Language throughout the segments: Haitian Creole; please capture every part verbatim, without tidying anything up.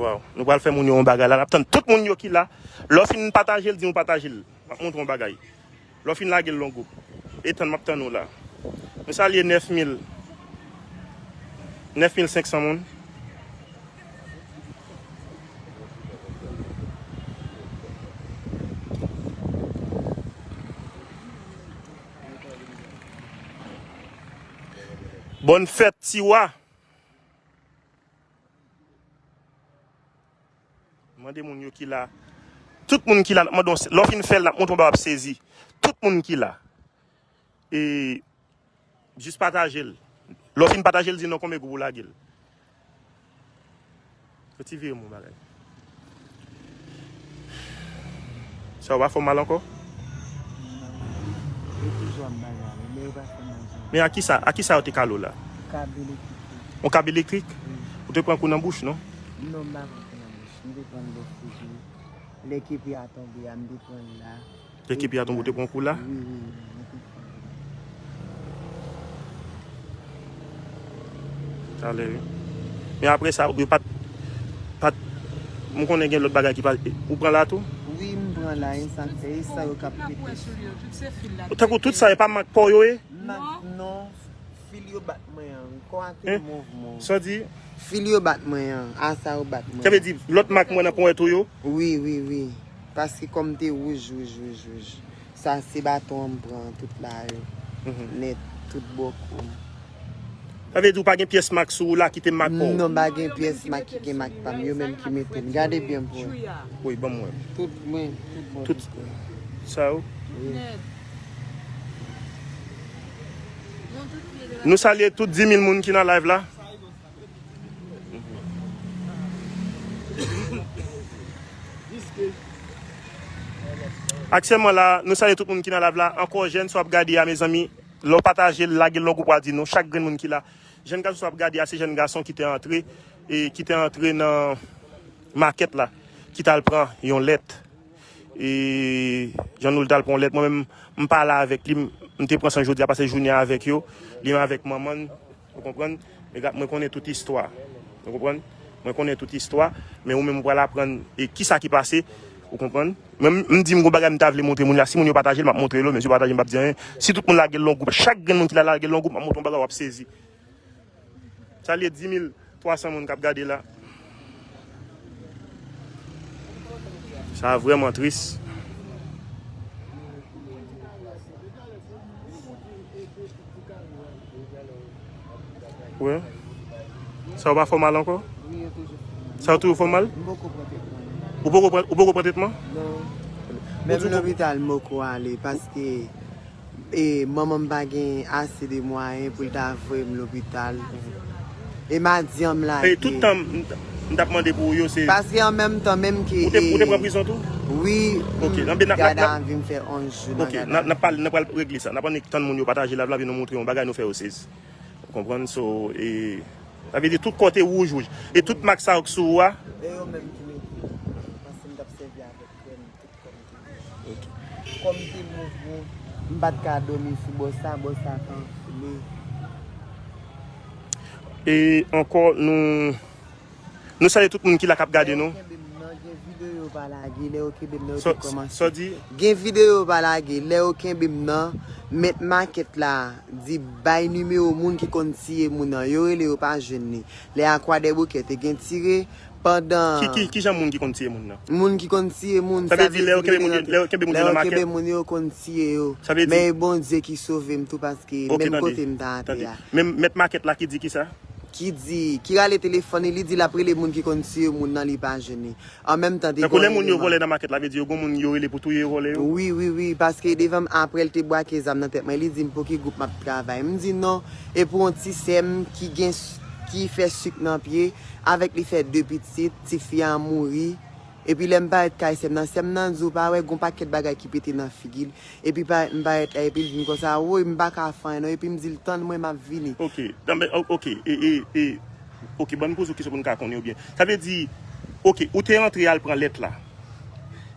Waw, nou pral fè moun yo yon bagay la. N ap tann tout moun yo ki la. Lè w fin pataje l, di nou pataje l. M ap montre yon bagay. Lè w fin lage l nan gwoup. E tann, m ap tann ou la. Nou salye nèf mil, nèf mil senk san moun. Bòn fèt, Tiwa. Mande moun yo ki la. Tout moun ki la, n ap mande w, lè w fin fè l, n ap montre w bagay w ap sezi. Tout moun ki la. E, jis pataje l. Lè w fin pataje l, di non konbyen gwoup ou lage l. Yo ti vire m yon bagay. Sa yo pa fè w mal ankò? Yo toujou ap bagay, men yo pa fè m mal jan. Men a kisa, a kisa yo te kale w la? Kab elektrik. Yon kab elektrik? Wi. Ou te pran kou nan bouch, non? Non, m pa pran kou nan bouch. M te pran l bò figi. Lè kepi a tonbe a, m te pran l la. Lè kepi a tonbe, ou te pran kou la? Wi, wi, wi, mwen te pran kou la. Talè, wi. Men apre sa, yo pa t, pa t, m konnen gen lòt bagay ki pa, ou pran la tou? Wi, m pran la, e sa k fè, e sa yo k ap pete. Tankou tout sa, e pa mak pa w yo ye? Mak, non. Fil yo bat mwen an, kò a te move move. Sa w di? Fil yo bat mwen an, a sa yo bat mwen an. Sa vle di, lòt mak mwen nan ponyèt ou yo? Wi, wi, wi. Paske kò m te wouj, wouj, wouj, wouj. Sa se baton an m pran tout la yo. Mhm. Nèt, tout bò kou m. Sa vle di ou pa gen pyès mak sou ou la ki te mak pa w? Non, m pa gen pyès mak ki gen mak pa m. Yo menm ki mete m. Gade byen pou wè. Wi, ban m wè. Tout mwen, tout bò. Tout sa yo? Wi. Nou salye tout dis mil moun ki nan live la. Aktyèlman la, nou salye tout moun ki nan live la. Ankò jèn, sa w ap gade a, mezanmi, lè w pataje l, lage l nan gwoup, w a di nou, chak grenn moun ki la. Jèn gason sa w ap gade a, se jèn gason ki te antre, e ki te antre nan makèt la, ki t al pran yon lèt. E jan nou l t al pran yon lèt, mwen menm, m pale avèk li, m, m te pran san jodi a, pase jounen avèk yo, li menm avèk manman l, ou konprann? Men gad, mwen konnen tout istwa, ou konprann? Mwen konnen tout istwa, men ou menm ou pral aprann e kisa ki pase, ou konprann? Mwen, m, m di m gon bagay m ta vle montre moun la, si moun yo pataje l, m ap montre l, men si yo pataje, m p ap di anyen. Si tout moun lage l nan gwoup, chak grenn moun ki la lage l nan gwoup, m ap montre yon bagay, w ap sezi. Salye dis mil twa san moun k ap gade la. Sa vrèman tris. Wi. Sa w pa fè w mal ankò? Wi, yo toujou fè m mal. Sa w toujou fè w mal? M poko pran tretman. Ou poko pran, ou poko pran tretman? Non. Menm lopital m poko ale paske E manman m pa gen ase de mwayen pou l ta voye m lopital. E madanm la. E tout tan m, m t ap mande pou ou yo, se. Paske an menm tan, menm ke. Ou te, ou te pran prizon tou? Wi. Ok, m gad anvi m fè onz jou nan gad anvi. Ok, n ap pale, n ap pral regle sa. N ap annik tann moun yo pataje live la, vin nou montre yon bagay, nou fè yo sezi. Ou konprann? So, e, sa vle di tout kò te wouj, wouj. E tout mak sa yo k sou ou a. E yo menm ki mete. Paske m t ap sèvi avèk krèm. Kò m te move, m pa t ka dòmi sou bò sa, bò sa t anfle. E ankò, nou, nou salye tout moun ki la k ap gade nou. Lè yo kenbe m nan, gen videyo yo pa lage, lè yo kenbe m nan, yo te kòmanse. Sa w di? Gen videyo yo pa lage, lè yo kenbe m nan, mèt makèt la di bay nimewo moun ki konn tiye moun nan, yo rele yo pa jwenn li. Lè a Kwadèboukè te gen tire, pandan. Ki, ki, ki jan moun ki konn tiye moun nan? Moun ki konn tiye moun, sa vle di lè yo kenbe moun yo, lè yo kenbe moun yo nan makèt. Lè yo kenbe moun yo, yo konn tiye yo. Sa vle di. Men e Bondye ki sove m tou paske menm kote m t ap a. Menm mèt makèt la ki di kisa? Ki di, ki rale telefòn li, li di l ap rele moun ki konn tiye moun nan, li pa jwenn li. An menm tan, te gen yon eleman. Tankou lè moun yo vòlè nan makèt la, vle di yo gon moun yo rele pou touye yo, vòlè yo? Wi, wi, wi, paske devan m, apre l te bwake zam nan tèt mwen, li di m pou ki gwoup m ap travay. M di non, e pou yon ti sè m ki gen s-, ki fè sik nan pye, avèk li fè de pitit, tifi a mouri. Epi lè m parèt kay sè m nan, sè m nan di w pa wè gon pakèt bagay ki pete nan figi l. Epi pa, m parèt la, epi l vin konsa, woy, m pa ka fè anyen non, epi m di l, tann mwen, m ap vini. Ok, nan, men, o-, ok, e, e, e, ok, ban m poze w kesyon pou n ka konnen w byen. Sa vle di, ok, ou te antre al pran lèt la.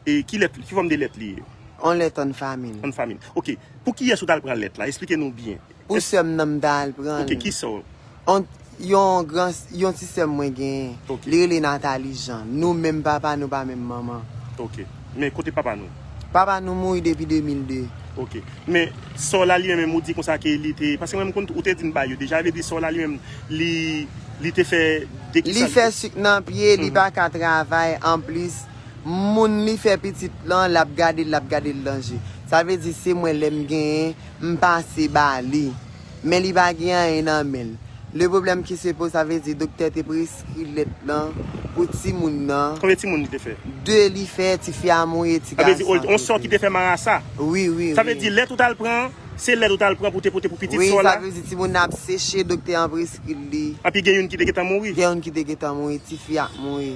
E ki lèt, ki fòm de lèt li ye? On lèt on famin. On famin. Ok, pou kiyès ou t al pran lèt la? Eksplike nou byen. Pou sè m nan m t al pran l. Ok, ki sè w? On, Yon gran, yon ti sè m mwen genyen. Ok. Li rele Nathalie Jean. Nou menm papa, nou pa menm manman. Ok. Men kote papa nou? Papa nou mouri depi de mil de. Ok. Men sè w la li menm, ou di konsa ke li te, paske mwen m konn ou te di m ba yo deja, vle di sè w la li menm, li, li te fè dekisal. Li fè sik nan pye, li pa ka travay, anplis, moun li fè pitit lan, l ap gade l, l ap gade l nan je. Sa vle di se mwen lè m genyen, m pase ba li. Men li pa gen anyen nan men l. Le pwoblèm ki se poze, sa vle di doktè te preskri lèt lan pou timoun nan. Konbyen timoun li te fè? De li fè, tifi a mouri, ti gason an te viv. Sa vle di yon sè ki te fè marasa? Wi, wi, wi. Sa vle di lèt ou t al pran, se lèt ou t al pran pou te pote pou pitit sè w la? Wi, sa vle di timoun nan ap seche, doktè an preskri li. Anpi gen youn ki te gentan mouri? Gen youn ki te gentan mouri, tifi a mouri.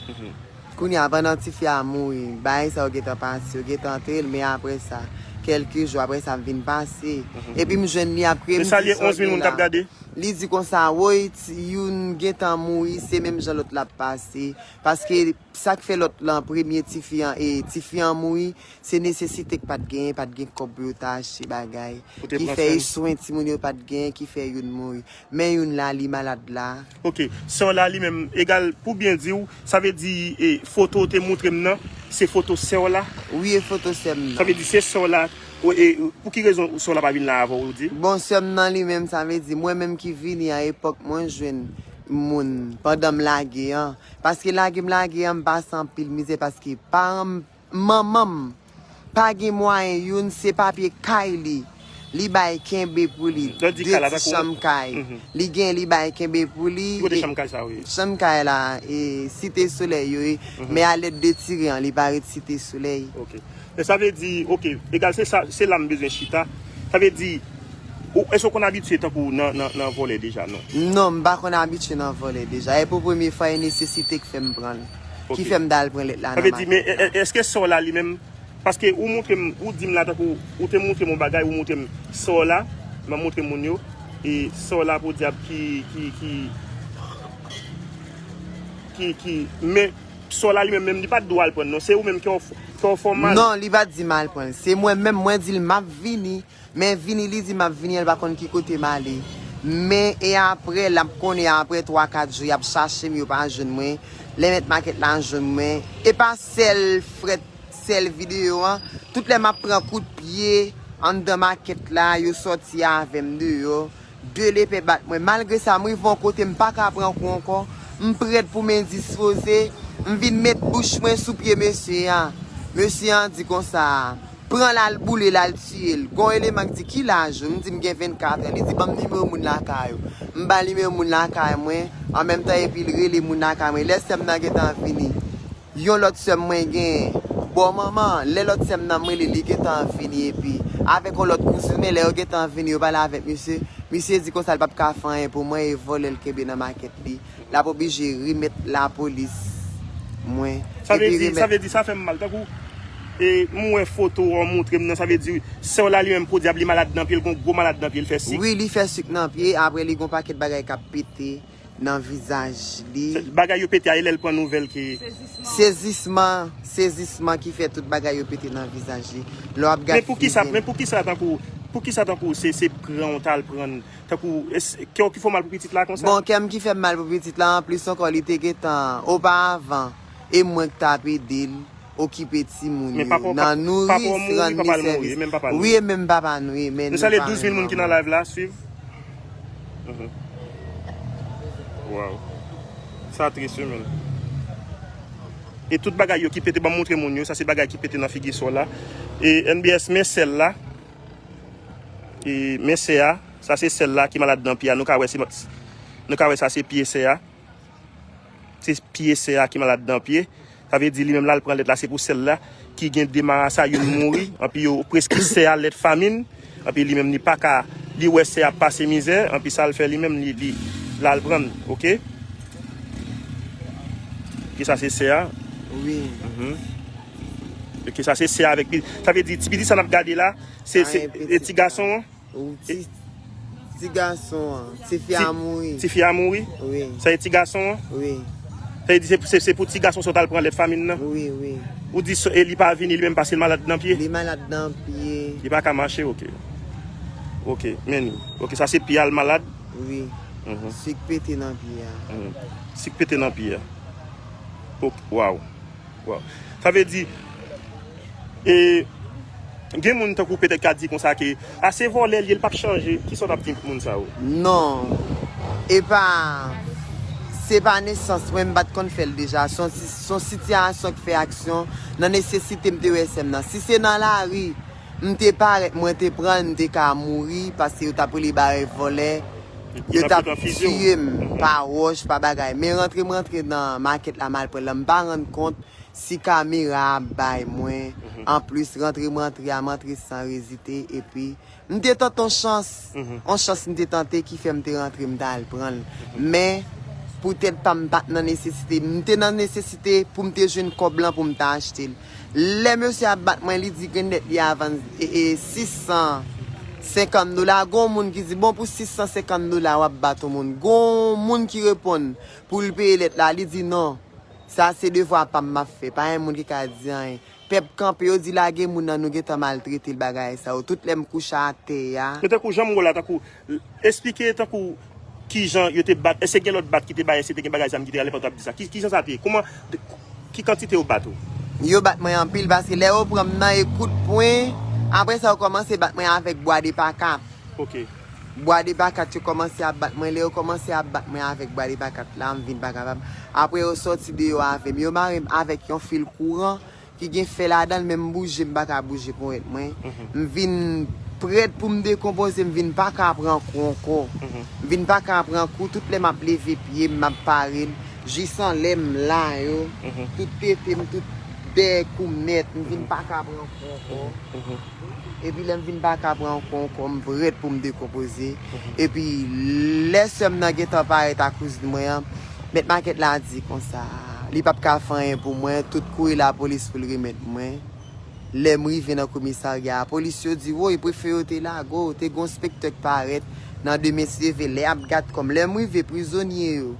Mhm. Kounye a, pandan tifi a mouri, bagay sa yo gentan pase, yo gentan antere l, men apre sa, kèlke jou apre sa, m vin pase. Mhm. Epi m jwenn li ap kriye, m di sa w gen la. Li di konsa, woy, ti, youn gentan mouri, se menm jan lòt la ap pase. Paske sa k fè lòt lan, premye tifi an, e tifi an mouri, se nesesite k pa t genyen, pa t gen kòb pou yo ta achte bagay. Ki fè swen timoun yo pa t genyen, ki fè youn mouri. Men youn la, li malad la. Ok, sè w la li menm, egal, pou byen di w, sa vle di, e, foto w te montre m nan, se foto sè w la? Wi, e foto sè m nan. Sa vle di se sè w la, e, pou ki rezon sè w la pa vin la avè w, ou di? Bon, sè m nan li menm, sa vle di, mwen menm ki vini a epòk mwen jwenn moun, pandan m lage an. Paske lage m lage an, m pase anpil mizè, paske paran m Manman m pa gen mwayen, youn se papye kay li, li bay kenbe pou li, de ti chanm kay. Li gen, li bay kenbe pou li. Ki kote chanm kay sa yo ye? Chanm kay la, e, Site Solèy yo ye, men a lèt de tire an, li pa ret Site Solèy. Ok. Men sa vle di, ok, egal, se sa, se la m bezwen chita. Sa vle di, ou, èske w konn abitye tankou nan, nan, nan vòlè deja, non? Non, m pa konn abitye nan vòlè deja. E pou premye fwa, e nesesite k fè m pran l. Ki fè m t al pran lèt la nan maket la. Sa vle di, men, e, e, èske sè w la li menm, paske ou montre m, ou di m la tankou, ou te montre m yon bagay, ou montre m sè w la, m ap montre moun yo, e sè w la podyab ki, ki, ki, ki, ki, men sè w la li menm, menm li pa t di w al pran l, non, se ou menm ki w, ki w fè w mal. Non, li pa t di m al pran l. Se mwen menm, mwen di l m ap vini. Men vini, li di m ap vini an, li pa konn ki kote m ale. Men e apre, l ap konnen apre twa, kat jou, y ap chache m, yo pa jwenn mwen. Lè mèt makèt la jwenn mwen. E pa sèl frèt, sèl videyo an. Tout lè m ap pran kout pye anndan makèt la, yo sòti avè m deyò. De lepè bat mwen. Malgre sa, m rive yon kote m pa ka pran kou ankò. M prèt pou m endispoze. M vin met bouch mwen sou pye mesye a. Mesye a di konsa, pran l al boule l, al tiye l. Gon eleman k di, "Ki laj ou?" M di, "M gen vennkat an." Li di, "Ban m nimewo moun lakay ou." M ba l nimewo moun lakay mwen, an menm tan epi l rele moun lakay mwen. Lè sè m nan gentan vini, yon lòt sè m mwen gen, bò manman, lè lòt sè m nan m rele, li gentan vini epi avèk yon lòt kouzin, men lè yo gentan vini, yo pale avèk misye. Misye di konsa l p ap ka fè anyen pou mwen e vòlè l kenbe nan makèt li. L ap oblije remèt lapolis mwen. Sa vle di, sa vle di, sa fè m mal. Tankou, e, m wè foto w montre m nan, sa vle di, sè w la li menm podyab li malad nan pye, l gon gwo malad nan pye, l fè sik. Wi, li fè sik nan pye, apre li gon pakèt bagay k ap pete nan vizaj li. Bagay yo pete a, e lè l pran nouvèl ke. Sezisman, sezisman ki fè tout bagay yo pete nan vizaj li. Lè w ap gad. Men poukisa, men poukisa tankou, poukisa tankou se, se pran w t al pran, tankou, kè w ki fè w mal pou pitit la konsa? Bon, kè m ki fè m mal pou pitit la, anplis ankò, li te gentan, oparavan, e mwen k t ap ede l okipe timoun yo, nan nouris, rann li sèvis. Wi, e menm papa nou ye, men nou pa menm manman. Nou salye douz mil moun ki nan live la, swiv. Mhm. Wow. Sa tris, wi, men. E tout bagay yo ki pete, ban m montre moun yo, sa se bagay ki pete nan figi sè w la. E N B S, men sè l la. E men sè a, sa se sè l la ki malad nan pye a. Nou ka wè se, nou ka wè sa se pye sè a. Se pye sè a ki malad nan pye. Sa vle di li menm l al pran lèt la, se pou sè l la ki gen de marasa, youn mouri, anpi yo preskri sè a lèt famin, anpi li menm li pa ka, li wè sè a ap pase mizè, anpi sa l fè li menm li, li, l al pran, ok? Ki sa se sè a? Wi. Mhm. Ok, sa se sè a avèk pi-, sa vle di ti pitit sa n ap gade la, se, se, e ti gason an? Ou ti, ti gason an, tifi a mouri. Tifi a mouri? Wi. Sa e ti gason an? Wi. Sa vle di se, se, se pou ti gason sa w t al pran lèt famin nan? Wi, wi. Ou di e li pa vini li menm paske l malad nan pye? Li malad nan pye. Li pa ka mache, ok. Ok, men li. Ok, sa se pye a l malad? Wi. Sik pete nan pye a. Sik pete nan pye a. Ok, waw. Waw. Sa vle di, e, gen moun tankou petèt ka di konsa ke, a, se vòlè l ye, l p ap chanje. Kisa w t ap di moun sa yo? Non. E pa, se pa nesans mwen, m pa t konn fè l deja. Se yon, se yon sitiyasyon k fè aksyon nan nesesite m te wè sè m nan. Si se nan lari, m te parèt, mwen te pran l, m te ka mouri, paske yo t ap rele bagay vòlè. Yo t ap tiye m pa wòch, pa bagay. Men rantre m rantre nan makèt la, m al pran l, m pa rann kont si kamera a bay mwen. Anplis, rantre m rantre a, m antre san ezite, epi m te tante yon chans. Yon chans m te tante ki fè m te rantre, m t al pran l. Men, poutèt pa m pa t nan nesesite, m te nan nesesite pou m te jwenn kòb lan pou m ta achte l. Lè mesye ap bat mwen, li di grenn nèt li a vann, e, e, sis san senkant dola. Gon moun ki di, bon, pou sis san senkant dola, w ap bat yon moun. Gon moun ki reponn pou l peye lèt la, li di, non, sa se devwa pa m m ap fè. Pa gen moun ki ka di anyen. Pèp kanpe, yo di lage moun nan, nou gentan maltrete l, bagay sa yo. Tout lè m kouche atè a. Men tankou jan m wè w la, tankou, esplike tankou kijan yo te bat, èske gen lòt bat ki te bay, èske te gen bagay zam ki te rale pandan w ap di sa? Ki, kijan sa te ye? Kòman, ki kantite yo bat ou? Yo bat mwen anpil, paske lè yo pran m nan e kout pwen, apre sa yo kòmanse bat mwen avèk bwa de pakap. Ok. Bwa de pakat yo kòmanse ap bat mwen. Lè yo kòmanse ap bat mwen avèk bwa de pakat la, m vin pa kapab. Apre yo sòti deyò avè m. Yo mare m avèk yon fil kouran ki gen fè ladan l, men m bouje, m pa ka bouje ponyèt mwen. M vin prèt pou m dekonpoze, m vin pa ka pran kou ankò. M vin pa ka pran kou, tout lè m ap leve pye m, m ap pare l, jis anlè m la yo, tout tete m, tout dèyè kou m nèt, m vin pa ka pran kou ankò. Epi lè m vin pa ka pran kou ankò, m prèt pou m dekonpoze. Epi lè sè m nan gentan parèt ak kouzin mwen an, mèt makèt la di konsa, li p ap ka fè anyen pou mwen, tout kouri lapolis pou l remèt mwen. Lè m rive nan komisarya a, polis yo di, woy, prefe yo te lage w, te gen yon enspektè k parèt nan demen se leve, lè y ap gad kò m. Lè m rive, prizonye yo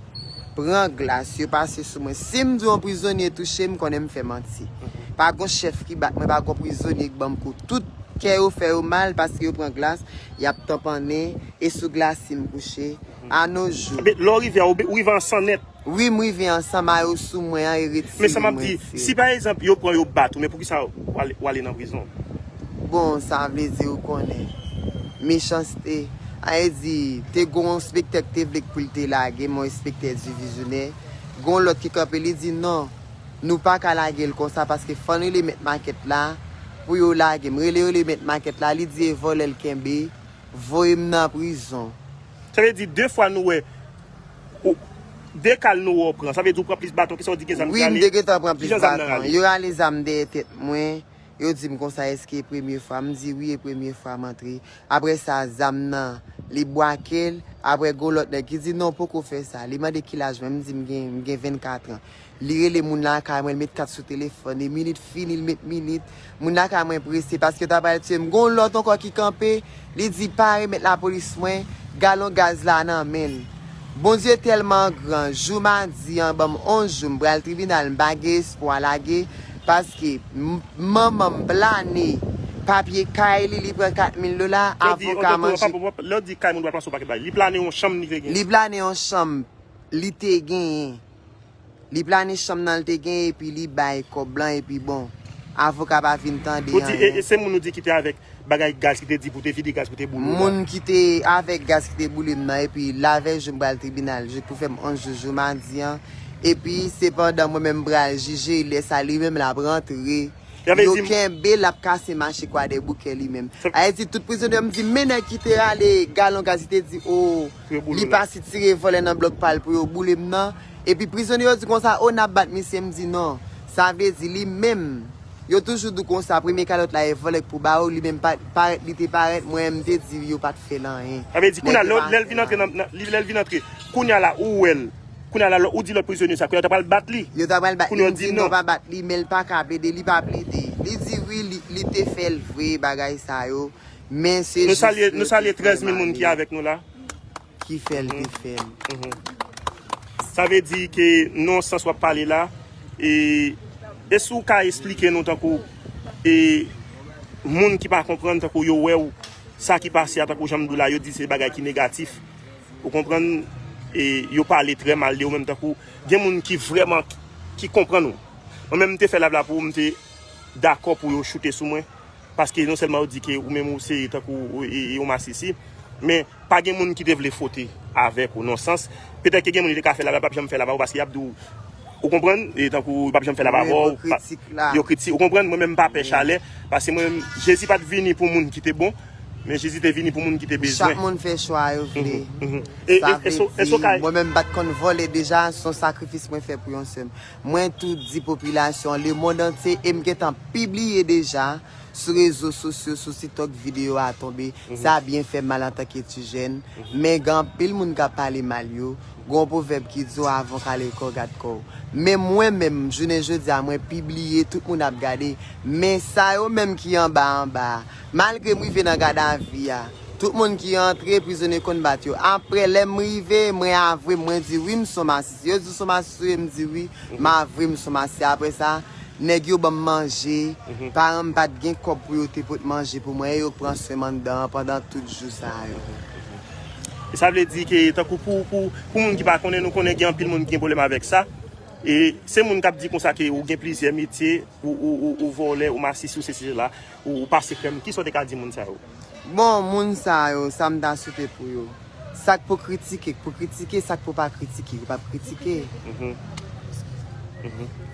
pran glas, yo pase sou mwen. Si m di yon prizonye touche m, konnen m fè manti. Pa gon chèf ki bat mwen, pa gon prizonye k ban m kou. Tout kè yo fè yo mal paske yo pran glas, y ap tanpannen, e sou glas si m kouche. A nos jours. Lè w rive a, ou rive an san nèt. Wi, m rive an san, mayo sou mwen an e retire. Men sa m ap di, si pa egzanp, yo pran yo bat ou, men poukisa w ale, w ale nan prizon? Bon, sa vle di ou konnen. Mechanste. A e di, te gon enspektè ki te vle pou l te lage m, yon enspektè divizyonè. Gon lòt ki kanpe, li di non, nou pa ka lage l konsa paske fò n rele mèt makèt la pou yo lage m. Rele, rele mèt makèt la, li di e vòlè l kenbe, voye m nan prizon. Sa vle di de fwa nou wè, ou, de kal nou wè w pran. Sa vle di ou pran plis baton ke sa w di gen zam ki rale? Wi, m te gentan pran plis baton. Yo rale zam dèyè tèt mwen. Yo di m konsa, èske e premye fwa? M di wi, e premye fwa m antre. Apre sa, zam nan, li bwake l. Apre, gon lòt nèg ki di non, poko fè sa. Li mande ki laj mwen, m di m gen, m gen vennkat an. Li rele moun lakay mwen, l met kat sou telefòn, e minit fini, l met minit. Moun lakay mwen prese paske yo ta pral tiye m. Gon lòt ankò ki kanpe, li di pa remèt lapolis mwen galon gaz la nan men l. Bondye tèlman gran, jou madi an ban m onz jou, m pral tribinal, m pa gen espwa lage, paske m, manman m plane papye kay li, li pran kat mil dola, avoka manje. Lè w di kay moun pral pase yon pakèt bagay, li plane yon chanm li te gen. Li plane yon chanm li te genyen. Li plane chanm nan l te gen epi li bay kòb lan epi bon, avoka pa vin tande anyen. Ou di, e, e se moun ou di ki te avèk bagay gaz ki te di pou te vide gaz pou te boule w la? Moun ki te avèk gaz ki te boule m nan epi lavèy jou m pral tribinal, jou pou fè m onz jou, jou madi an. Epi sepandan mwen menm m pral jije, lè sa li menm l ap rantre. Yo kenbe l ap kase mache Kwadèboukè li menm. A e di tout prizonye yo, m di men nèg ki te rale galon gaz ki te di o, li pa sitire vòlè nan blòk pa l pou yo boule m nan. Epi prizonye yo di konsa o n ap bat misye, m di non. Sa vle di li menm, yo toujou di w konsa premye kalòt la e vòlè k pou ba ou, li menm pa, parèt li te parèt, mwen menm m te di yo pa t fè l anyen. Sa vle di kounye a lè l vin antre nan, lè l vin antre, kounye a la ou wè l. Kounye a la, ou di lòt prizonye sa, kounye a yo ta pral bat li. Yo ta pral bat li, m di non, pa bat li, men l pa ka plede, li pa plede. Li di wi, li, li te fè l vre, bagay sa yo. Men se jis. Nou salye, nou salye trèz mil moun ki avèk nou la. Ki fè l te fè l. Sa vle di ke nan sans w ap pale la, e, èske w ka esplike nou tankou, e, moun ki pa konprann, tankou yo wè w, sa ki pase a, tankou jan m di w la, yo di se bagay ki negatif. Ou konprann? E yo pale trè mal de ou menm, tankou gen moun ki vrèman ki konprann ou. Mwen menm, m te fè live la pou ou, m te dakò pou yo choute sou mwen. Paske non sèlman yo di ke ou menm ou se tankou ou, e, e, yon masisi, men pa gen moun ki te vle fwote avèk ou nan sans. Petèt ke gen moun ki te ka fè live la, p ap janm fè live avè ou paske y ap di w, ou konprann? E tankou yo p ap janm fè live avè w, yo kritik, ou konprann? Mwen menm m pa pè chalè, paske mwen menm, Jezi pa t vini pou moun ki te bon, men Jezi te vini pou moun ki te bezwen. Chak moun fè chwa yo vle. Sa vle di, mwen menm m pa t konn vòlè deja, se yon sakrifis mwen fè pou yon sè m. Mwen tou di popilasyon lemond antye, e m gentan pibliye deja sou rezo sosyo, sou TikTok, videyo a tonbe. Sa byen fè m mal antanke ti jèn. Men gen anpil moun k ap pale mal yo. Gen yon pwovèb ki di w, avan w kale kò w, gad kò w. Men mwen menm, jounen jodi a, mwen pibliye, tout moun ap gade. Men sa yo menm ki anba anba a, malgre m rive nan gadavi a, tout moun ki antre, prizonye konn bat yo. Apre, lè m rive, mwen avwe, mwen di wi, m se yon masisi. Yo di w se yon masisi w ye, m di wi, m avwe, m se yon masisi. Apre sa, nèg yo ban m manje. Paran m pa t gen kòb pou yo te pot manje pou mwen, e yo k pran swen m anndan an pandan tout jou sa yo. E sa vle di ke, tankou pou, pou, pou moun ki pa konnen, nou konnen gen anpil moun ki gen pwoblèm avèk sa. E se moun k ap di konsa ke ou gen plizyè metye, ou, ou, ou, ou vòlè, ou masisi, ou sesi, sela, ou, ou pase krèm. Kisa w te ka di moun sa yo? Bon, moun sa yo, sa m ta swete pou yo. Sa k pou kritike, k pou kritike, sa k pou pa kritike, yo p ap kritike.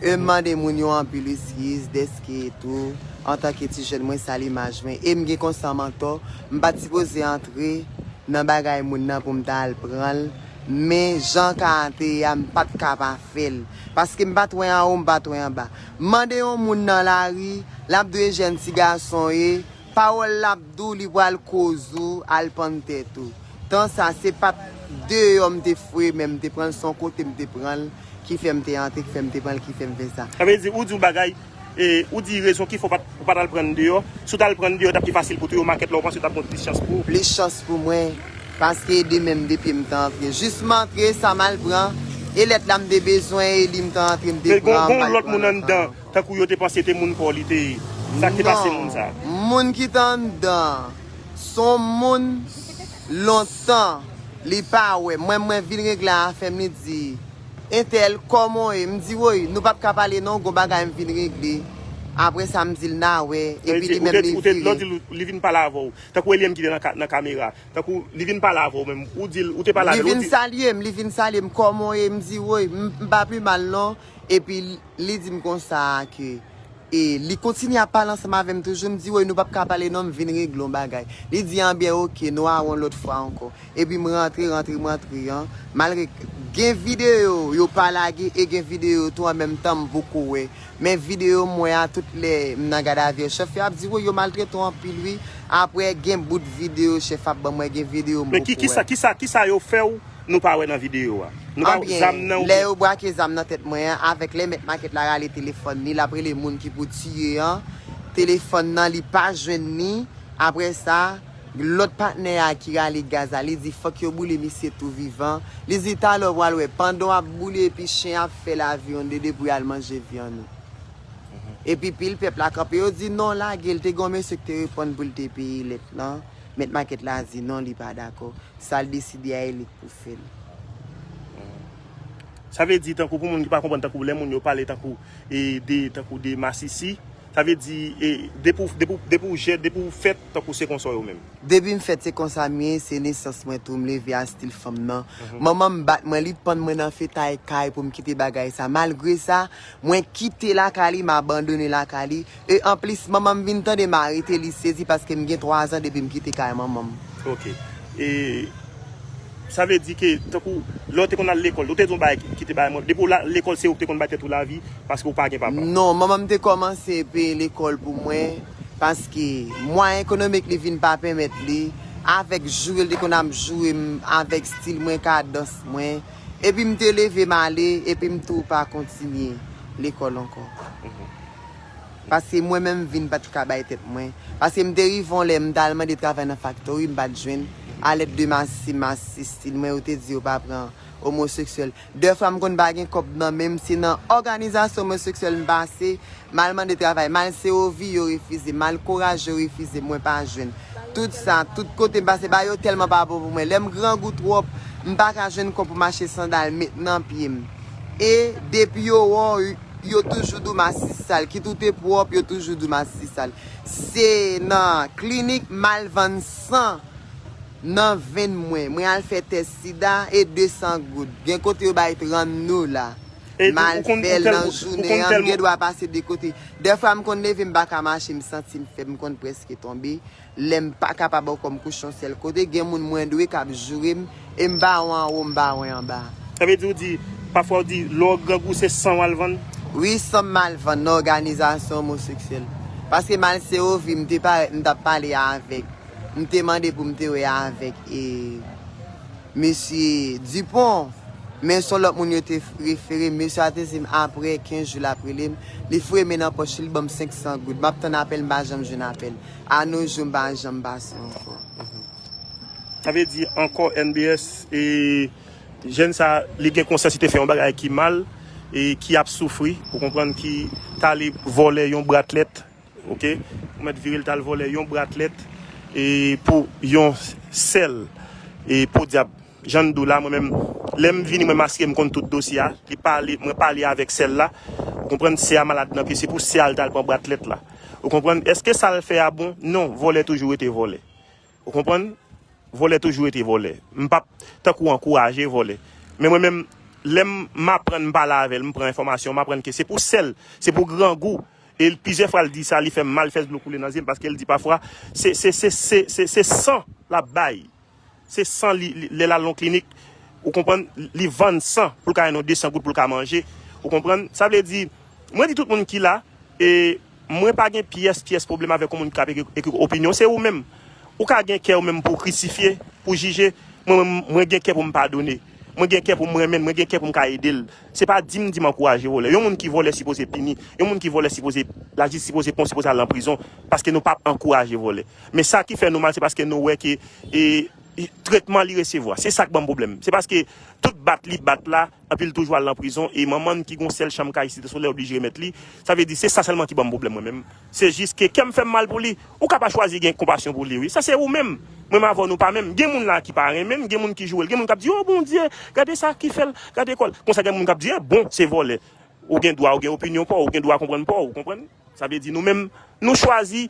E m mande moun yo anpil eskiz, dèske tou, antanke ti jèn, mwen sal imaj mwen. E m gen konsa m antò, m pa t sipoze antre nan bagay moun nan pou m ta al pran l. Men jan ka te ye a, m pa t ka pa fè l. Paske m pa t wè anwo, m pa t wè anba. Mande yon moun nan lari, l ap di w e jèn ti gason w ye, pawòl l ap di w, li pral koz ou, al pann tèt ou. Tan sa, se pa t deyò m te foure, men m te pran l, se yon kote m te pran l, ki fè m te antre, ki fè m te pran l, ki fè m fè sa. Sa vle di, ou di yon bagay, e, ou di rezon ki fè w pa t, ou pa t al pran l deyò. Si w t al pran l deyò, t ap pi fasil pou tou yo makèt la, ou panse w t ap gen plis chans pou ou? Plis chans pou mwen, paske e de men m, de pye m te antre. Jis m antre, sa m al pran, e lèt la m te bezwen, e li m te antre, m te pran, m pa t pran lòt ankò. Tankou yo te panse te moun pa w li te ye. Sa k te pase moun sa? Non. Moun ki t anndan, se yon moun lontan, li pa wè. Mwen, mwen vin regle afè m, li di, entèl, kòman w ye? M di, woy, nou p ap ka pale non, gon bagay m vin regle. Apre sa, m di l n a wè, epi li menm li vire. Lè w di l, li vin pale avè w. Tankou e li menm ki te nan ka-, nan kamera. Tankou li vin pale avè w menm. Ou di l, ou te pale avè l, ou di l. Li vin salye m, li vin salye m, kòman w ye? M di, woy, m, m pa pi mal non. Epi li di m konsa ke, e, li kontinye ap pale ansanm avè m toujou. M di, woy, nou p ap ka pale non, m vin regle yon bagay. Li di, anbyen, oke, nou a wè yon lòt fwa ankò. Epi m rantre, rantre, m rantre an. Malgre gen videyo yo pa lage e gen videyo tou an menm tan m poko wè. Men videyo m wè a, tout lè m nan gadavi a, chèf yo ap di, woy, yo maltrete w anpil wi. Apre gen bout videyo chèf ap ban mwen, gen videyo m poko wè. Men ki, kisa, kisa, kisa yo fè w? Nou pa wè nan videyo a. Nou pa, zam nan, oubyen? Lè yo brake zam nan tèt mwen an, avèk lè mèt makèt la rale telefòn li, l ap rele moun ki pou tiye an. Telefòn nan, li pa jwenn li. Apre sa, lòt patnè a ki rale gaz la, li di fòk yo boule misye tou vivan. Li di talè w pral wè, pandan w ap boule epi chen ap fè laviwonn dede pou y al manje vyann ou. Epi pil pèp la kanpe, yo di non, lage l, te gen yon mesye ki te reponn pou l te peye lèt lan. Mèt makèt la di non, li pa dakò. Sa l deside a, e li k pou fè l. Sa vle di, tankou pou moun ki pa konprann, tankou lè moun yo pale tankou, e, de, tankou de masisi, sa vle di, e, depi w, depi w, depi w jèn, depi w fèt, tankou se konsa w ye ou menm. Depi m fèt, se konsa m ye, se nesans mwen tou, m leve a stil fanm nan. Manman m bat mwen, li pann mwen nan fetay kay pou m kite bagay sa. Malgre sa, mwen kite lakay li, m abandone lakay li. E anplis, manman m vin tande m arete, li sezi paske m gen twa zan depi m kite kay manman m. Ok. E sa vle di ke, tankou, lè w te konn al lekòl, ou te di yon bagay ki, ki te bay mwen, depi w al lekòl, se ou ki te konn bay tèt ou lavi, paske ou pa gen papa? Non, manman m te kòmanse peye lekòl pou mwen, paske mwayen ekonomik li vin pa pèmèt li, avèk joure l te konn ap joure m, avèk stil mwen, kadans mwen, epi m te leve m ale, epi m tou pa kontinye lekòl ankò. Paske mwen menm vin pa t ka bay tèt mwen. Paske m te rive yon lè, m t al mande travay nan faktori, m pa t jwenn. Alèd de masisi, masisi stil mwen, yo te di yo pa pran omoseksyèl. Dèfwa m konn pa gen kòb nan men m, se nan òganizasyon omoseksyèl m pase, m al mande travay, m al Sewovi, yo refize, m al Kouraj, yo refize, mwen pa jwenn. Tout sa, tout kote m pase, bagay yo tèlman pa bon pou mwen. Lè m grangou twòp, m pa ka jwenn kòb pou m achte sandal met nan pye m. E depi yo wè w, yo toujou di w masisi sal. Kit ou te pwòp, yo toujou di w masisi sal. Se nan klinik m al vann san nan venn mwen. Mwen al fè tès sida e de san goud. Gen kote yo bay trant dola. M al fè l nan jounen an, m gen dwa pase de kote. Dèfwa m konn leve, m pa ka mache, m santi m fèb, m konn prèske tonbe. Lè m pa kapab ankò, m kouche yon sèl kote, gen moun mwen dwe k ap joure m, e m pa wè anwo, m pa wè anba. Sa vle di ou di, pafwa ou di, lè w grangou, se san w al vann? Wi, san m al vann nan òganizasyon omoseksyèl. Paske m al Sewovi, m te parèt, m t ap pale avèk, m te mande pou m te wè avèk, e, mesye Dupont, men se yon lòt moun yo te refere m. Mesye a te di m apre kenz jou l ap rele m, li foure men nan pòch li, li ban m senk san goud. M ap tann apèl, m pa janm jwenn apèl. Anojou, m pa janm pase ankò. Sa vle di ankò N B S e jèn sa, li gen konsyans li te fè yon bagay ki mal e ki ap soufri, ou konprann, ki t ale vòlè yon bratlèt, oke? Ou mèt vire l t al vòlè yon bratlèt e pou yon sèl e podyab. Jan n di w la, mwen menm, lè m vini, mwen m asire m konn tout dosye a. Li pale, mwen pale avèk sèl la. Ou konprann, sè a malad nan pye, se pou sè a l t al pran bratlèt la. Ou konprann? Èske sa l fè a bon? Non, vòlè toujou rete vòlè. Ou konprann? Vòlè toujou rete vòlè. M p ap tankou ankouraje vòlè. Men mwen menm, lè m aprann m pale avè l, m pran enfòmasyon, m aprann ke se pou sèl, se pou grangou. E plizyè fwa l di sa, li fè m mal, li fè dlo koule nan zye m, paske l di pafwa, se, se, se, se, se, se san l ap bay. Se san li, li- lè l al nan klinik, ou konprann, li vann san pou l ka jwenn yon de san goud pou l ka manje. Ou konprann? Sa vle di, mwen di tout moun ki la, e mwen pa gen pyès, pyès pwoblèm avèk yon moun ki ap ekri, ekri opinyon. Se ou menm. Ou ka gen kè ou menm pou w krisifye, pou w jije. Mwen, mwen, mwen gen kè pou m padone. Mwen gen kè pou m renmen l, mwen gen kè pou m ka ede l. Se pa di m di m ankouraje vòlè. Yon moun ki vòlè sipoze pini. Yon moun ki vòlè sipoze, lajistis sipoze pran, sipoze al nan prizon. Paske nou p ap ankouraje vòlè. Men sa ki fè nou mal, se paske nou wè ke e, e, tretman li resevwa. Se sa k ban m pwoblèm. Se paske tout bat li bat la, anpi l toujou al nan prizon, e manman n ki gon sèl chanm kay Site Solèy oblije remèt li. Sa vle di, se sa sèlman ki ban m pwoblèm mwen menm. Se jis ke kè m fè m mal pou li. Ou ka pa chwazi gen konpasyon pou li, wi. Sa se ou menm. Mwen m avè w nou pa menm. Gen moun la ki pa renmen n, gen moun ki joure l, gen moun k ap di, o Bondye, gade sa ki fè l, gade kò l. Konsa gen moun k ap di, e bon, se vòlè. Ou gen dwa, ou gen opinyon pa w, ou gen dwa konprann pa w, ou konprann? Sa vle di nou menm, nou chwazi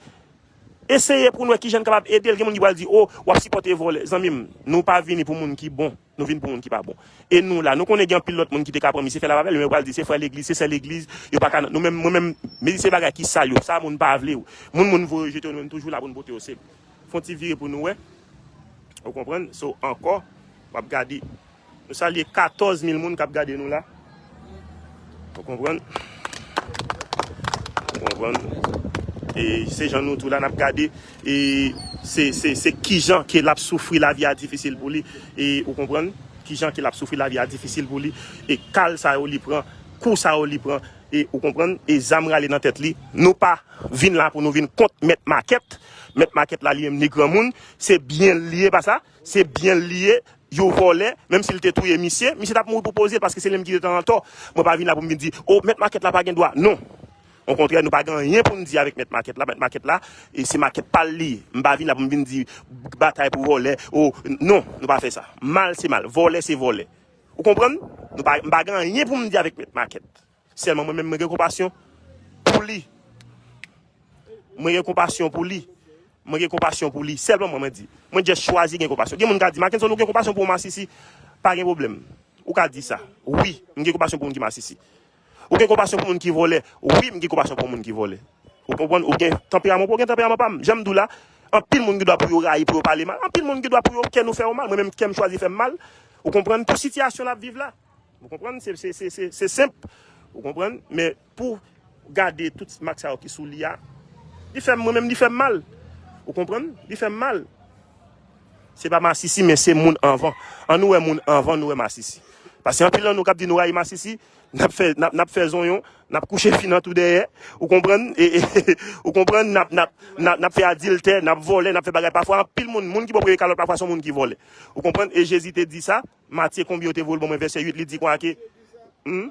eseye pou n wè kijan n kapab ede l. Gen moun ki pral di, o, w ap sipòte vòlè. Zanmi m, nou pa vini pou moun ki bon, nou vin pou moun ki pa bon. E nou la, nou konnen gen anpil lòt moun ki te ka pran misye fè l ap avè l, men yo pral di se frè legliz, se sè legliz, yo pa ka, nou menm, mwen menm, men se bagay ki sal yo, sa moun pa vle yo. Moun moun voye yo jete yo, nou menm toujou la pou n pote yo, se fè yon ti vire pou nou wè. Ou konprann? So, ankò, w ap gade. Nou salye katòz mil moun k ap gade nou la. Ou konprann? Ou konprann? E se jan nou tou la, n ap gade. E se, se, se kijan ke l ap soufri, lavi a difisil pou li. E ou konprann? Kijan ke l ap soufri, lavi a difisil pou li. E kal sa yo li pran, kou sa yo li pran. E ou konprann? E zam rale nan tèt li. Nou pa vin la pou nou vin kont mèt makèt. Mèt makèt la li menm ni granmoun. Se byen l li ye, pa sa? Se byen l li ye. Yo vòlè, menm si l te touye misye, misye t ap mouri pou poze l, paske se li menm ki te an tò. Mwen pa vin la pou m vin di, o, mèt makèt la pa gen dwa. Non. Okontrè, nou pa gen anyen pou n di avèk mèt makèt la. Mèt makèt la, e se makèt pa l li ye. M pa vin la pou m vin di batay pou vòlè. O, non, nou pa fè sa. Mal se mal, vòlè se vòlè. Ou konprann? Nou pa, m pa gen anyen pou m di avèk mèt makèt. Sèlman mwen menm, mwen gen konpasyon pou li. Mwen gen konpasyon pou li. Mwen gen konpasyon pou li. Sèlman mwen, mwen di. Mwen just chwazi gen konpasyon. Gen moun ka di, Mackenson, ou gen konpasyon pou yon masisi? Pa gen pwoblèm. Ou ka di sa. Wi, m gen konpasyon pou moun ki masisi. Ou gen konpasyon pou moun ki vòlè? Wi, m gen konpasyon pou moun ki vòlè. Ou konprann? Ou gen tanperaman pou, ou gen tanperaman pa m. Jan m di w la, anpil moun gen dwa pou yo rayi, pou yo pale mal. Anpil moun gen dwa pou yo kè nou fè yo mal. Mwen menm, kè m chwazi fè m mal. Ou konprann? Pou sitiyasyon n ap viv la. Ou konprann? Se, se, se, se, se senp. Ou konprann? Men pou gade tout mak sa yo ki sou li a, li fè m, mwen menm, li fè m mal. Ou konprann? Li fè m mal. Se pa masisi, men se moun anvan. Ann nou wè moun anvan, nou wè masisi. Paske anpil nan nou k ap di nou rayi masisi, n ap fè, n ap, n ap fè zonyon, n ap kouche fi nan tou dèyè. Ou konprann? E, e, ou konprann? N ap, n ap, n ap, n ap fè adiltè, n ap vòlè, n ap fè bagay. Pafwa, anpil moun, moun ki pran premye kalòt, pafwa, se yon moun ki vòlè. Ou konprann? E Jezi te di sa. Matye konbyen yo te voye l ban mwen vèsè uit, li di konsa ke, hmm?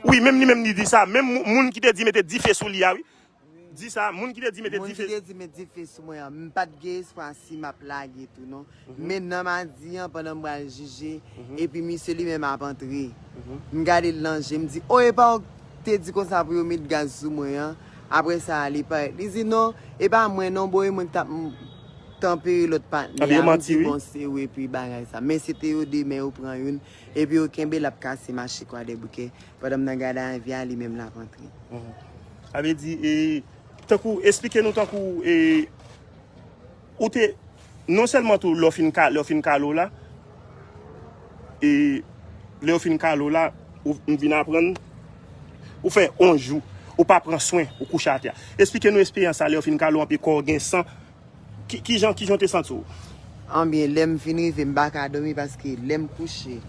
Wi, menm li menm li di sa. Menm mou- moun ki te di mete dife sou li a, wi. Di sa, moun ki te di mete Moun ki dife. Te di met dife sou mwen an, m pa t gen espwa si m ap lage tou non. Men nan madi an, pandan m pral jije, epi misye li menm ap antre. M gade l nan je, m di, o, e pa ou k te di konsa pou yo met gaz sou mwen an? Apre sa, li parèt. Li di, non, e pa mwen non, bro, e mwen k t ap m- tanpere lòt patnè a. M di, bon, se ou epi bagay sa. Men se te yo de, men yo pran youn, epi yo kenbe l ap kase mache Kwadèboukè. Pandan m nan gade avyon an, li menm l ap antre. Sa vle di, e, tankou, esplike nou tankou, e, ou te, non sèlman tou, lè w fin ka, lè w fin kale w la, e, lè w fin kale w la, ou, m vin aprann, ou fè yon jou, ou pa pran swen, ou kouche atè. Esplike nou esperyans sa, lè w fin kale w, anpi kò w gen san, ki, ki jan, ki jan w te santi w? Anbyen, lè m fin rive, m pa ka dòmi paske lè m kouche,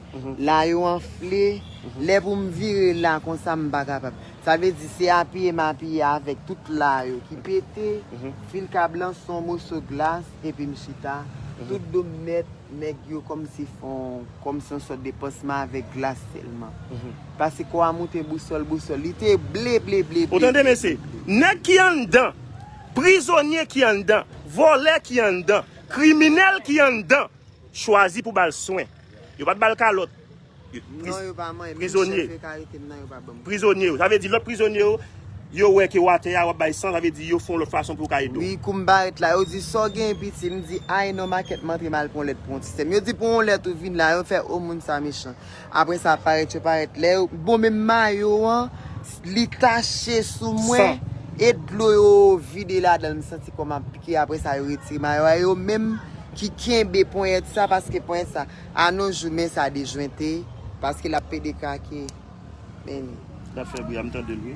la yo anfle, lè pou m vire la konsa, m pa kapab. Sa vle di, se apiye m apiye avèk tout la yo ki pete, fil kab lan se yon moso glas, epi m chita, tout do m nèt, nèg yo kòmsi fè yon, kòmsi yon sòt de pansman avèk glas sèlman. Paske kò a moute bousòl, bousòl, li te ble, ble, ble, ble. Ou tande, mesye? Nèg ki anndan, prizonye ki anndan, vòlè ki anndan, kriminèl ki anndan, chwazi pou ba l swen. Yo pa t ba l kalòt. Non, yo pa manyen. Menm chèf yo ka rete m nan, yo pa ban m. Prizonye yo. Sa vle di lòt prizonye yo, yo wè ke w atè a, w ap bay san, sa vle di yo fè yon lòt fason pou yo ka ede w. Wi, kou m parèt la, yo di, sa w genyen piti? M di, ay non, makèt m antre m al pran yon lèt pou yon ti sè m. Yo di, pran yon lèt ou vin la, yo fè, o, moun sa mechan. Apre sa, parèt yo parèt. Lè yo, bon, menm mayo an, li tache sou mwen, e dlo yo vide ladan l, m santi kò m ap pike. Apre sa, yo retire mayo a, yo menm ki kenbe ponyèt sa, paske ponyèt sa, anojou, men sa dejwente, paske l ap pede krake. Men li. L ap fè bri a, m tande l, wi.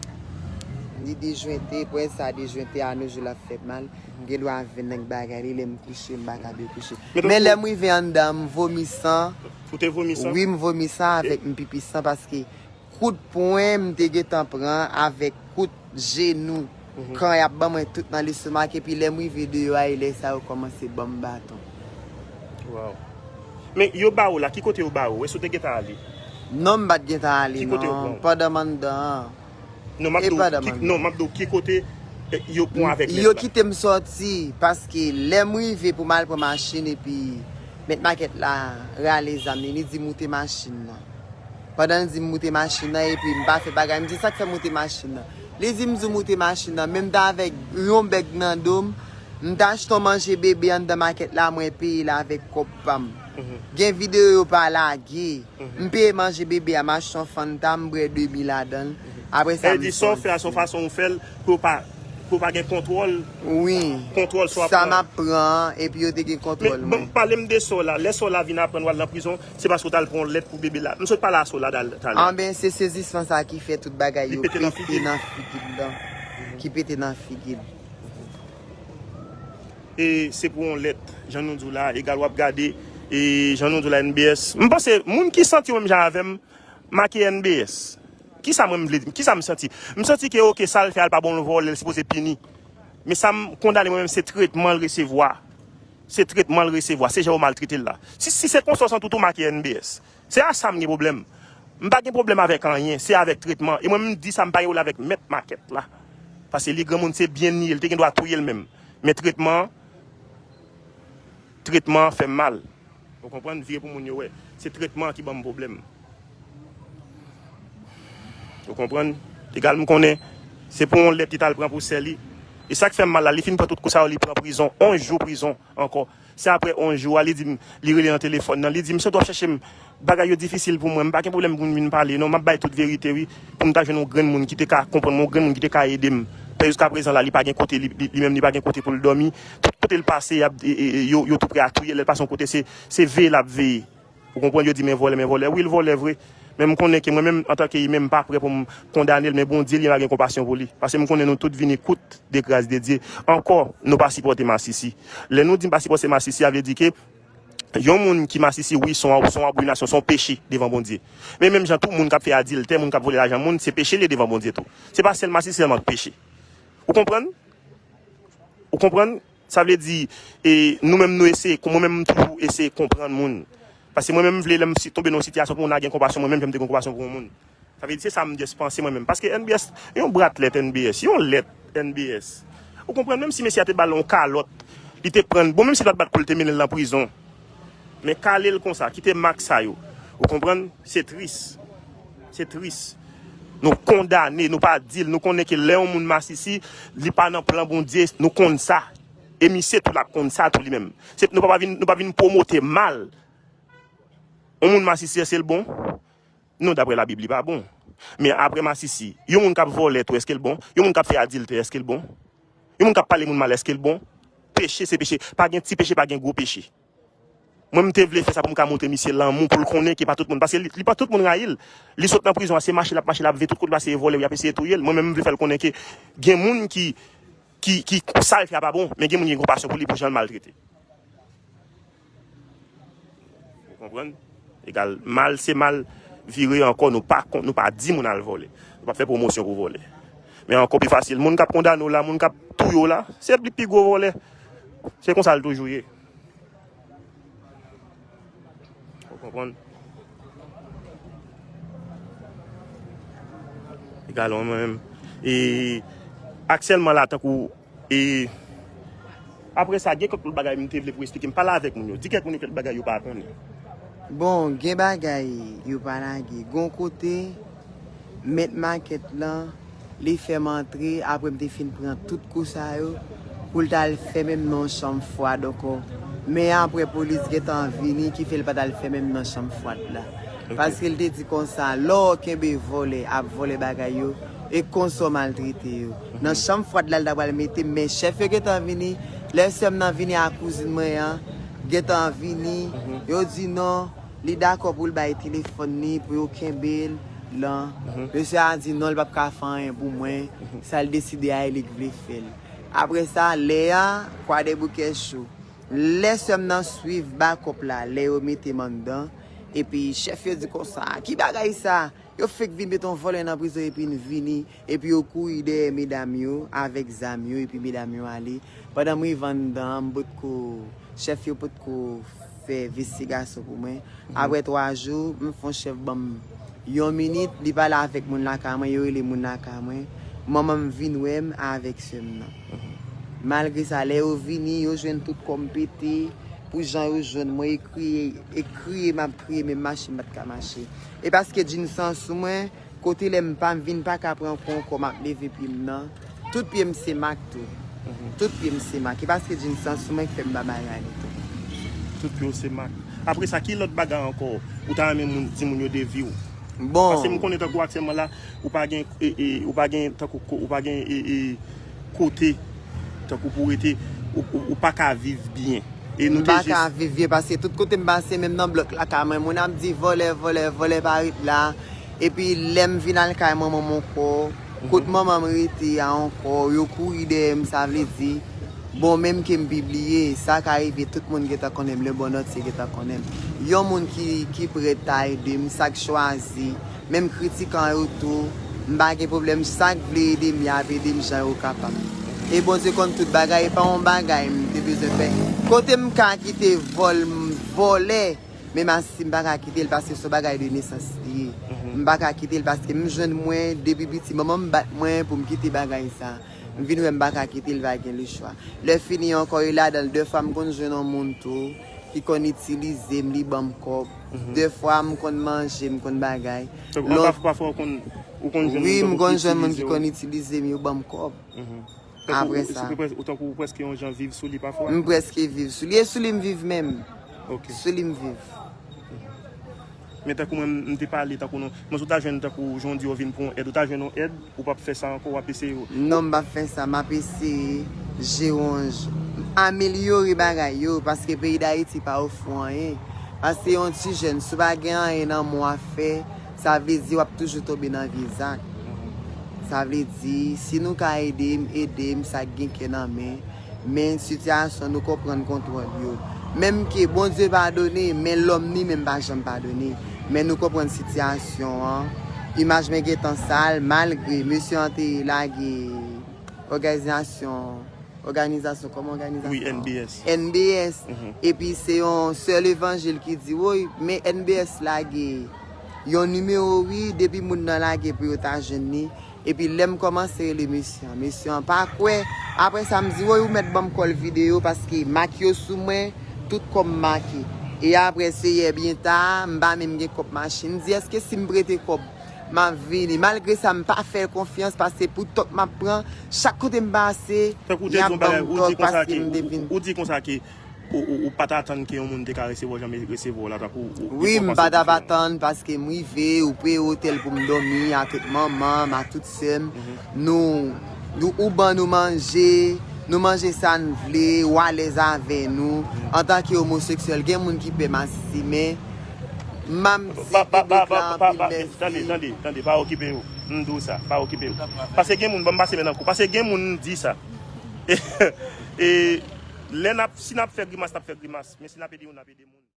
Li dejwente, ponyèt sa dejwente, anojou l ap fè mal. M gen dwa vin nan bagay li, lè m kouche, m pa ka byen kouche. Men lè m rive anndan, m vomi san. Ou te vomi san? Wi, m vomi san avèk m pipi san paske kout pwen m te gentan pran avèk kout jenou. Kan y ap ban mwen tout nan lestomak, epi lè m rive deyò a, e lè sa yo kòmanse ban m baton. Waw. Men yo ba ou la, ki kote yo ba ou? Èske ou te gentan ale? Non, m pa t gentan ale non, pandan m anndan an. Non, m ap di w ki, non, m ap di w ki kote, eh, yo pran avèk nèg la. Yo kite m sòti, paske lè m rive pou m al pran machin, epi mèt makèt la rale zam li, li di moute machin nan. Pandan l di m moute machin nan, epi m pa fè bagay, m di, sa k fè moute machin nan? Li di m di w moute machin nan, men m t avèk yon bèg nan do m, m t achte yon manje bebe anndan makèt la, mwen peye l avèk kòb pa m. Gen videyo yo pa lage. M peye manje bebe a, m achte yon Fanta, m bwè demi ladan l. Apre sa, m sòti. Sa vle di, sa w fè a, se yon fason ou fè l pou yo pa, pou yo pa gen kontwòl. Wi. Kontwòl sa w ap pran. Sa m ap pran an, epi yo te gen kontwòl mwen. Men, bon, pale m de sa w la. Lè sa w la vin aprann w al nan prizon, se paske w t al pran yon lèt pou bebe la. M sot pale a sa w la talè. Anben, se sezisman sa ki fè tout bagay yo pete nan figi l lan. Ki pete nan figi l. E se pou yon lèt, jan nou di w la, egal w ap gade, e jan nou di w la, N B S. M panse, moun ki santi yo menm jan avè m, make N B S. Kisa mwen m vle di? Kisa m santi? M santi ke, oke, sa l fè a, l pa bon, l vòlè, l sipoze pini. Men sa m kondane mwen menm, se tretman l resevwa. Se tretman l resevwa, se jan yo maltrete l la. Si, si se konsa w santi w tou, make N B S. Se a sa m gen pwoblèm. M pa gen pwoblèm avèk anyen, se avèk tretman. E mwen menm m di sa, m pa gen pwoblèm avèk mèt makèt la. Paske li granmoun, se byen li ye, li te gen dwa touye l menm. Men tretman an, tretman an fè m mal. Ou konprann? Vire pou moun yo wè. Se tretman an ki ban m pwoblèm. Ou konprann? Egal m konnen se pou yon lèt li t al pran pou sè li. E sa k fè m mal la, li fin pran tout kou sa yo, li pran prizon, onz jou prizon ankò. Se apre onz jou a, li di m, li rele nan telefòn nan, li di m, "Misye, w ap chèche m, bagay yo difisil pou mwen, m pa gen pwoblèm pou m vin pale non, m ap bay tout verite wi, pou m ta jwenn yon grenn moun ki te ka konprann mwen, yon grenn moun ki te ka ede m." Men jiskaprezan la, li pa gen kote, li, li, li menm li pa gen kote pou l dòmi. Tout kote l pase, y ap, e, e, e, yo, yo tou prè a touye l, lè l pase yon kote, se, se veye l ap veye. Ou konprann, yo di men vòlè, men vòlè. Wi, l vòlè vre. Men m konnen ke mwen menm, antanke imen, m pa prè pou m kondane l, men Bondye li menm a gen konpasyon pou li. Paske m konnen nou tout vini kout de gras de Dye. Ankò, nou pa sipòte masisi. Lè nou di m pa sipòte masisi, sa vle di ke yon moun ki masisi, wi, se yon, se yon abominasyon, se yon peche devan Bondye. Men menm jan tou, moun k ap fè adiltè, moun k ap vòlè lajan moun, se peche li ye devan Bondye tou. Se pa sèl masisi sèlman k peche. Ou konprann? Ou konprann? Sa vle di, e, nou menm nou eseye, mwen menm m toujou eseye konprann moun. Paske mwen menm m vle lè m si, tonbe nan yon sitiyasyon pou moun nan gen konpasyon mwen menm jan m te gen konpasyon pou yon moun. Sa vle di se sa m just panse mwen menm. Paske N B S, yon bwat lèt N B S, yon lèt. N B S. Ou konprann, menm si mesye a te ba l yon kalòt, li te pran l, bon, menm si l pa t bat kou l, te mennen l nan prizon. Men kale l konsa, kite mak sa yo. Ou konprann? Se tris. Se tris. Nou kondane, nou pa di l, nou konnen ke lè yon moun masisi, li pa nan plan Bondye, nou konn sa. E misye tou l ap konn sa tou li menm. Se, nou pa vin, nou pa vin pwomote mal. Yon moun masisi, èske l bon? Non, daprè Labib, li pa bon. Men apre masisi, yon moun k ap vòlè tou, èske l bon? Yon moun k ap fè adiltè, èske l bon? Yon moun k ap pale moun mal, èske l bon? Peche se peche. Pa gen ti peche, pa gen gwo peche. Mwen, m te vle fè sa pou m ka montre misye lanmou, pou l konnen ke pa tout moun. Paske li, li pa tout moun rayi l. Li sot nan prizon an, se mache l ap mache, l ap viv tout kote l pase, e vòlè yo, y ap eseye touye l. Mwen menm, m vle fè l konnen ke gen moun ki, ki, ki, sa l fè a pa bon, men gen moun ki gen konpasyon pou li, pou jan l maltrete. Ou konprann? Egal, mal se mal, vire ankò, nou pa kon-, nou pa di moun al vòlè. Nou pa fè pwomosyon pou vòlè. Men ankò pi fasil, moun k ap kondane w la, moun k ap touye w la, se li pi gwo vòlè. Se konsa l toujou ye. Ou konprann? Egal, mwen menm. E aktyèlman la, tankou, e apre sa, gen kèk lòt bagay m te vle pou eksplike m. Pale avèk moun yo. Di kèk moun yo kèk bagay yo pa konnen. Bon, gen bagay yo pa lage. Gon kote, mèt makèt lan, li fè m antre, apre m te fin pran tout kou sa yo, pou l t al fèmen m nan yon chanm fwad ankò. Men apre polis gentan vini, ki fè l pa t al fèmen m nan chanm fwad la. Ok. Paske l te di konsa, lè w kenbe vòlè ap vòlè bagay yo, e konsa w maltrete yo. Mhm. Nan chanm fwad la, l ta pral mete m, men chèf yo gentan vini. Lè sè m nan vini ak kouzin mwen an, gentan vini, mhm, yo di non, li dakò pou l bay telefòn li, pou yo kenbe l lan. Mhm. Mesye a di non, l p ap ka fè anyen pou mwen. Mhm. Sa l deside a, e li k vle fè l. Apre sa, lè a, Kwadèboukè cho. Lè sè m nan swiv bakòp la, lè yo mete m anndan, epi chèf yo di konsa, "Ki bagay sa? Yo fenk vin mete yon vòlè nan prizon epi n vini," epi yo kouri dèyè medam yo avèk zam yo, epi medam yo ale. Pandan m rive anndan an, m potko, chèf yo potko fè envestigasyon pou mwen. Mhm. Apre twa jou, m fè yon chèf ban m yon minit, li pale avèk moun lakay mwen, yo rele moun lakay mwen. Manman m vin wè m avèk sè m nan. Mhm. Malgre sa, lè yo vini, yo jwenn tout kò m pete, pou jan yo jwenn mwen, e kriye, e kriye m ap kriye, menm mache m pa t ka mache. E paske djins lan sou mwen, kote lè m pa, m vin pa ka pran kou ankò, m ap leve pye m nan. Tout pye m se mak tou. Mhm. Tout pye m se mak. E paske djins lan sou mwen ki fè m pa bay rale tou. Tout pye w se mak. Apre sa, ki lòt bagay ankò ou ta renmen moun, di moun yo de vi w? Bon. Paske m konnen tankou aktyèlman la, ou pa gen, e, e, ou pa gen tankou ko-, ou pa gen, e, e, kote tankou pou rete, ou, ou, ou pa ka viv byen. E nou te jis. M pa ka viv byen paske tout kote m pase, menm nan blòk lakay mwen, moun ap di vòlè, vòlè, vòlè pa ret la. Epi lè m vin al kay manman m ankò, kot manman m rete a ankò, yo kouri dèyè m, sa vle di, bon, menm ke m pibliye, sa ka rive, tout moun gentan konnen m, lemond antye gentan konnen m. Yon moun ki, ki prèt a ede m, sa k chwazi, menm kritikan yo tou, m pa gen pwoblèm, sa k vle ede m, y ap ede m jan yo kapab. E Bondye konn tout bagay, e pa yon bagay m te bezwen fè. Kote m ka kite vòl, m vòlè, men m a, si m pa ka kite l, paske se yon bagay de nesans li ye. Mhm. M pa ka kite l, paske m jwenn mwen depi piti. Manman m bat mwen pou m kite bagay sa. M vin wè m pa ka kite l, pa gen lechwa. Lè fini ankò, e ladan l, dèfwa m konn jwenn yon moun tou ki konn itilize m, li ban m kòb. Mhm. Dèfwa m konn manje, m konn bagay. Donk, lòt, pafwa, pafwa ou konn, ou konn jwenn moun, wi, m konn jwenn moun ki konn itilize m, yo ban m kòb. Mhm. Apre sa. Ou tankou ou près-, ou tankou ou prèske yon jan viv sou li pafwa? M prèske viv sou li. E sou li m viv menm. Ok. Sou li m viv. Men tankou mwen, m te pale tankou nou, mwen si w ta jwenn tankou jan w di w vin pou yon èd, ou ta jwenn yon èd, ou p ap fè sa ankò, w ap eseye. Non, m p ap fè sa, m ap eseye jere yon j-, amelyore bagay yo, paske peyi Dayiti pa ofri w anyen. Paske yon ti jèn, si w pa gen anyen nan men w ap fè, sa vle di w ap toujou tonbe nan vye zak. Sa vle di, si nou ka ede m, ede m, sa k gen kè nan men. Men sitiyasyon, nou konprann kontwòl yo. Menm ke Bondye padone, men lòm li menm pa janm padone. Men nou konprann sitiyasyon an. Imaj mwen gentan sal, malgre mesye an te lage òganizasyon, òganizasyon, kòman òganizasyon? Wi, N B S. N B S. Mhm. Epi se yon sè levanjil ki di, woy, men N B S lage yon nimewo, wi, depi moun nan lage pou yo ta jwenn li. Epi lè m kòmanse rele mesye an, mesye an pa kwè. Apre sa, m di, woy, ou mèt ban m kòl videyo paske mak yo sou mwen, tout kò m make. E apre, se yè byen ta, m pa menm gen kòb machin. M di, èske si m prete kòb, m ap vini? Malgre sa, m pa fè l konfyans paske pou tòk m ap pran, chak kote m pase, y ap ban m tòk paske m te vin. Ou di konsa ke ou, ou, ou pa t atann ke yon moun te ka resevwa w jan m resevwa w la, tankou ou, ou Wi, m pa t ap atann paske m rive, ou peye otèl pou m dòmi a tout manman m, a tout sè m. Nou, nou ou ban nou manje, nou manje sa n vle, ou alèz avè nou. Antanke omoseksyèl, gen moun ki pè masisi, men m ap di piblik la anpil mèsi. Tande, tande, tande, pa okipe yo. M di w sa, pa okipe yo. Paske gen moun, ban m pase men nan kou. Paske gen moun m di sa. E, e lè n ap, si n ap fè grimas, n ap fè grimas. Men si n ap ede moun, n ap ede moun.